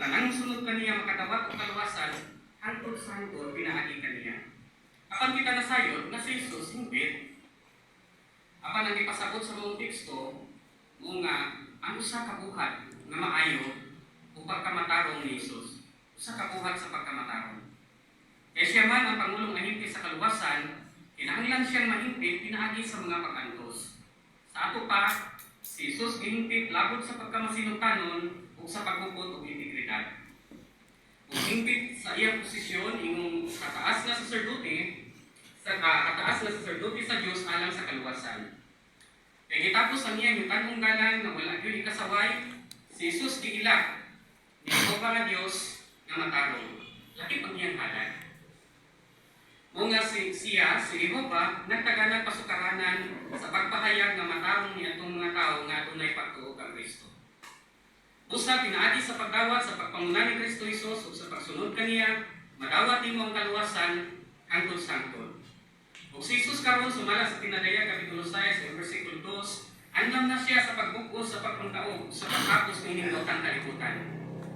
tanang sunod kaniya makadawat og kaluwasan hangtod sa hangtod pinaagi kaniya. Apan kita nasayod nga si Jesus hingpit. Apan ang gipasabot sa maong teksto mao nga ang usa ka buhat nga maayo o pagkamatarong ni Jesus. Usa ka buhat sa pagkamatarong. Kay siya man ang pangulong ahente sa kaluwasan, kinahanglan siyang mahingpit pinaagi sa mga pag-antos. Sa ato pa, si Jesus gihingpit labot sa pagkamasinutanon ug sa paghupot og integridad. Ug hingpit sa iyang posisyon ingong kataas nga saserdote sa kataas nga saserdote sa Dios alang sa kaluwasan. Kay gitapos ang iyang yutang-ong galang nga wala gyud ikasaway, si Jesus giila ni Jehova nga Dios nga matarong. Lakip ang iyang halad. Mao nga si siya, si Jehova, nagtaganag pasukaranan sa pagpahayag nga matarong ni atong mga tawo nga adunay pagtuo kang Kristo. Busa pinaagi sa pagdawat sa pagpanguna ni Kristo Jesus ug sa pagsunod kaniya, madawat nimo ang kaluwasan hangtod sa hangtod. Ug si Jesus karon, sumala sa Pinadayag kapitulo 6 versikulo 2, andam na siya sa pagbug-os sa pagpangtaog sa paghapos niining daotang kalibutan.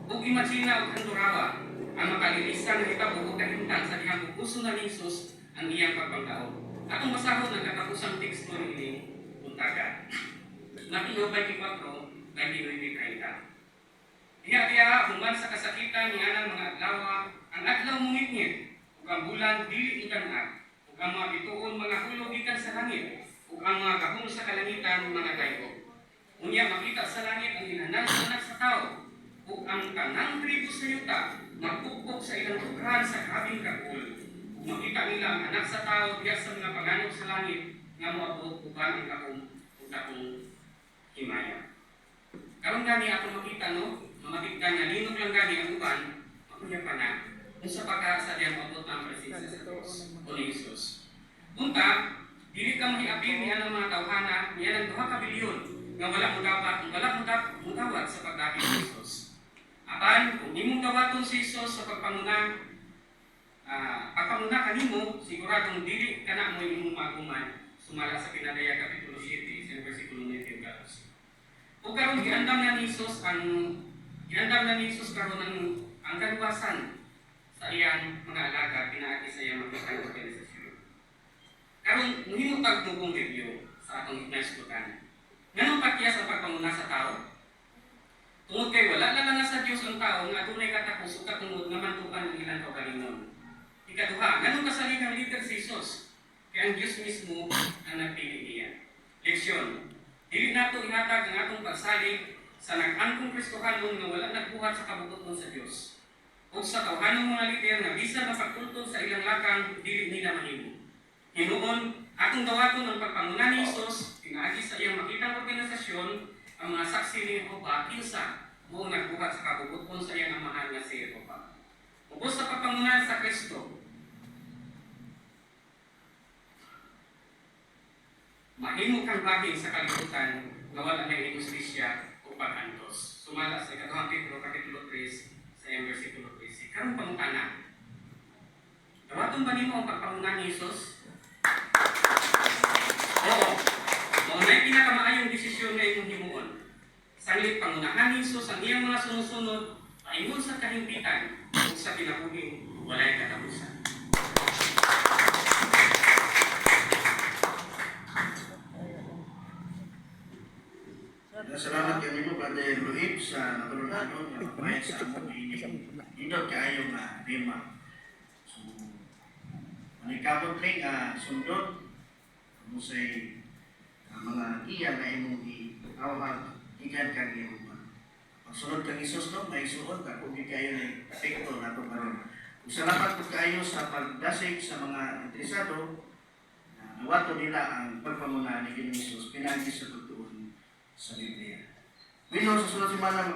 Ug imagina ug handurawa ang makalilisan nga hitabo ug kahimtang sa dihang bug-oson na ni Jesus ang iyang pagpangtaog. Atong basahon ang katapusang teksto niining buntaga. Mateo 24, 29-30. Diha diha, human sa kasakitan ni anang mga adlaw, ang adlaw mungitngit, ug ang bulan dili mudan-ag, ug ang mga bituon mangahulog gikan sa langit, ug ang mga gahom sa kalangitan mangagayok. Unya makita sa langit ang ginhanan sa Anak sa Tao, ug ang tanang tribo sa yuta magpukpok sa ilang dughan sa grabeng kaguol. Ug makita nila ang Anak sa Tao diha sa mga panganod sa langit nga moabot uban ang gahom ug dakong himaya. Karon gani atong makita, no, mamatigdan nga linog lang gani ang uban, makuya pa na. Unsa pa ka sa diyang moabot ang presensya sa Dios o ni Jesus. Unta, dili ka mahiapil ni anang mga tawhana, ni anang 2 ka bilyon nga wala mo dawat sa pagdakip ni Jesus. Apan, kung imong dawaton si Jesus sa pagpanguna kanimo, siguradong dili kana mo imong maaguman sumala sa Pinadayag kapitulo 7 sa versikulo 9 ug 12. Ug karon giandam na ni Jesus karon ang kaluwasan sa iyang mga alagad pinaagi sa iyang makitang organisasyon. Karon muhimo tag mugong review sa atong naisgutan. Nganong pakyas ang pagpanguna sa tao? Tungod kay wala na lang sa Dios ang tao nga adunay katakos ug katungod nga mantukan ang ilang kaugalingon. Ikaduha, nganong kasalig ang leader si Jesus? Kay ang Dios mismo ang nagpili niya. Leksyon: dili nato ihatag ang atong pagsalig sa nag-angkong Kristohanon nga wala nagbuhat sa kabubut-on sa Dios. Ug sa tawhanong mga lider nga bisan mapagtultol sa ilang lakang, dili nila mahimo. Hinuon, atong dawaton ang pagpanguna ni Jesus pinaagi sa iyang makitang organisasyon, ang mga Saksi ni Jehova, kinsa mao nagbuhat sa kabubut-on sa iyang Amahan nga si Jehova. Ubos sa pagpanguna sa Kristo, mahimo kang bahin sa kalibutan nga wala na injustisya o pag-antos. Sumala sa Ikaduhang Pedro kapitulo 3 sa iyang versikulo 13. Karon pangutana. Dawaton ba nimo ang pagpanguna ni Jesus? Oo. Mao na pinakamaayong desisyon nga imong himuon. Sanglit pangunahan ni Jesus ang iyang mga sumusunod paingon sa kahimpitan ug sa kinabuhing walay katapusan. Salamat kay nimo, Brother Luib, sa natulunanon nga pagbayad sa among ining nindot kaayo nga tema. So, manikabot rin nga sundot mo say mga giya nga imong giawhag gikan kang Jehova. Pagsunod kang Hesus, no, may suod ako gid kayo ni epekto nato karon. Ug salamat pud kaayo sa pagdasig sa mga interesado na nawato nila ang pagpanguna ni Ginoong Hesus pinaagi sa pagtuon sa Biblia. Bueno, sa sunod semana.